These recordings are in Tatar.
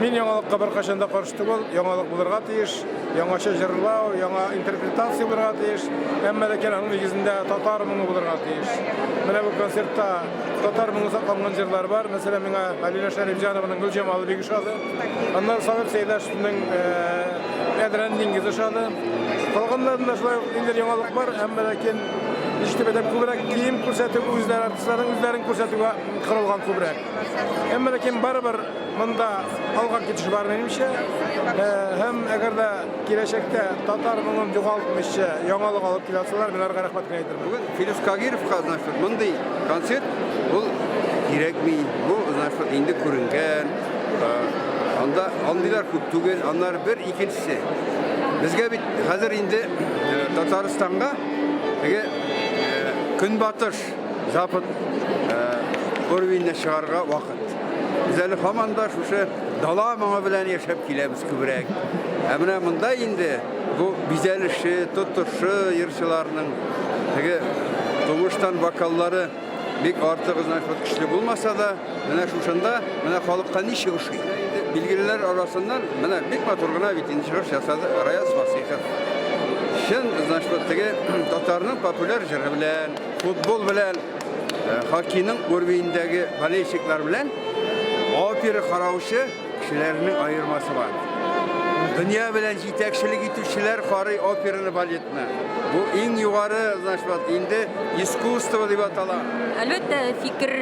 Мин яңалыкка беркайчан да каршы түгел, яңалык булырга тиеш, яңача җырлау, яңа интерпретация булырга тиеш, әмма ләкин аның нигезендә татар моңы булырга тиеш. Менә бу концертта татар моңы сакланган җырлар бар. Мәсәлән, миңа Алинә Шәрипҗанованың Гөлҗамалы бик ошады. Аннары Сабир Сәйдәшевнең Әдрән диңгезе ошады. Калганнарында шулай ук ниндидер яңалык бар, әмма ләкин ничек дип әйтәм, күбрәк кием күрсәтү, үзләре артистларның үзләрен күрсәтүгә корылган күбрәк. Әмма ләкин барыбер Монда алга китеш бар минемчә. Һәм әгәр дә киләчәктә татар моңын югалтмыйча яңалык алып килә алсалар, мин аларга рәхмәт кенә әйтермен. Бүген Филүс Кагировка, значит, мондый концерт ул кирәкми. Бу, значит, инде күренгән. Анда андыйлар күп түгел. Аннары бер, икенчесе. Безгә бит хәзер инде Татарстанга теге көнбатыш, запад уровеньна чыгарга вакыт. Без әле һаман да шушы дала моңы белән яшәп киләбез күбрәк. Ә менә монда инде бу бизәлеше, тотышы йырчыларның теге тумыштан вокаллары бик артык значит көчле булмаса да, менә шушында менә халыкка ничек ошый. Билгелеләр арасыннан менә бик матур гына бит инде чыгыш ясады Раяз Фасыйхов. Чын, значит, теге татарның популяр җыры белән, футбол белән Хоккейның уровеньдәге болельщиклар белән опера караучы кешеләрнең аермасы бар. Дөнья белән җитәкчелек итүчеләр карый операны, балетны. Бу иң югары, значит, вот, инде искусство дип атала. Әлбәттә, фикер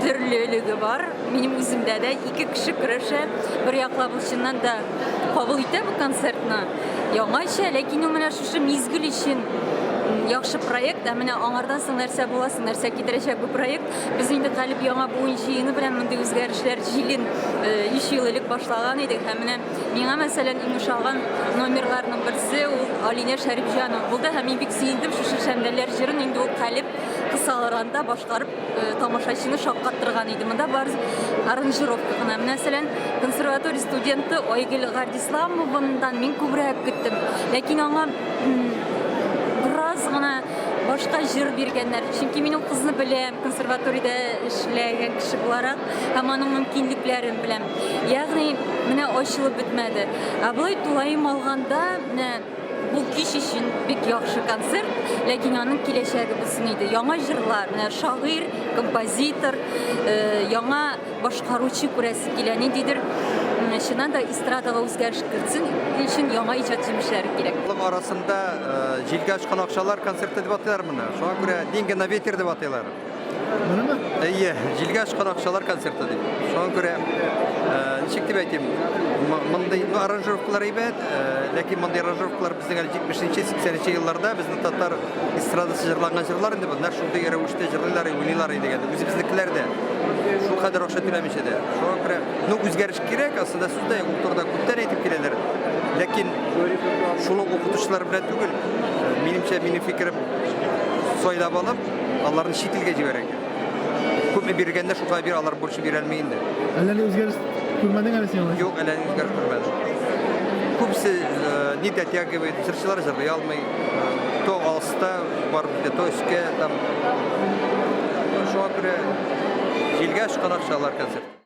төрлелеге бар. Минем үземдә дә ике кеше көрәшә. Бер яклап ул чыннан да кабул итә бу концертны яңача, ләкин ул менә шушы мизгел өчен яхшы проект, ә менә аңардан соң нәрсә була, соң нәрсә китерәчәк бу проект. Без инде Калеб яңа буын җыены белән мондый үзгәрешләр җилен 3 ел элек башлаган идек. Һәм менә миңа, мәсәлән, иң ошаган номерларның берсе ул Алинә Шәрипҗанова булды һәм мин бик сөендем шушы Шәмдәлләр җырын инде ул Калеб кысаларында башкарып тамашачыны шаккаттырган иде. Монда бар аранжировка гына. Мәсәлән, консерватория студенты Айгөл Гардисламованнан мин күбрәк көттем. Ләкин аңа бераз гына башка җыр биргәннәр. Чөнки мин ул кызны беләм, консерваториядә эшләгән кеше буларак һәм аның мөмкинлекләрен беләм. Ягъни, менә ачылып бетмәде. Ә болай тулаем алганда, менә Бу кич өчен бик яхшы концерт, ләкин аның киләчәге булсын иде. Яңа җырлар, менә шагыйрь, композитор, э, яңа башкаручы күрәсе килә. Ниндидер чыннан да эстрадага үзгәреш кертсен өчен яңа иҗат җимешләре кирәк. Халык арасында э, җилгә очкан акчалар концерты дип атыйлар моны. Шуңа күрә Деньги на ветер дип атыйлар. Монымы? Әйе, җилгә очкан акчалар концерты дип. Шуңа күрә, э, ничек дип әйтим, мондый ну, аранжировкалар әйбәт, э, ләкин мондый аранжировкалар безнең әле 70-нче, 80-нче елларда безнең татар эстрадасы җырланган җырлар инде бу, нәкъ шундый рәвештә җырлыйлар, уйныйлар иде әле. Үзебезнекеләр дә. Шул кадәр акча түләмичә дә. Шуңа күрә, ну, үзгәреш кирәк, асылда сүз дә юк, ул турыда күптән әйтеп киләләр. Ләкин шул ук укытучылар белән түгел, э, минемчә, минем фикерем, сайлап алып, аларны чит илгә җибәрергә. Күпме биргәндә шулай бир, алар больше бирә алмый инде. Әллә ни үзгәреш күрмәдең әле син алай? Юк, әллә ни үзгәреш күрмәдем. Күбесе э, не дотягивает, җырчылар җырлый алмый. Э, то алста барып китә, то өскә там. Шуңа күрә җилгә очкан акчалар концерт.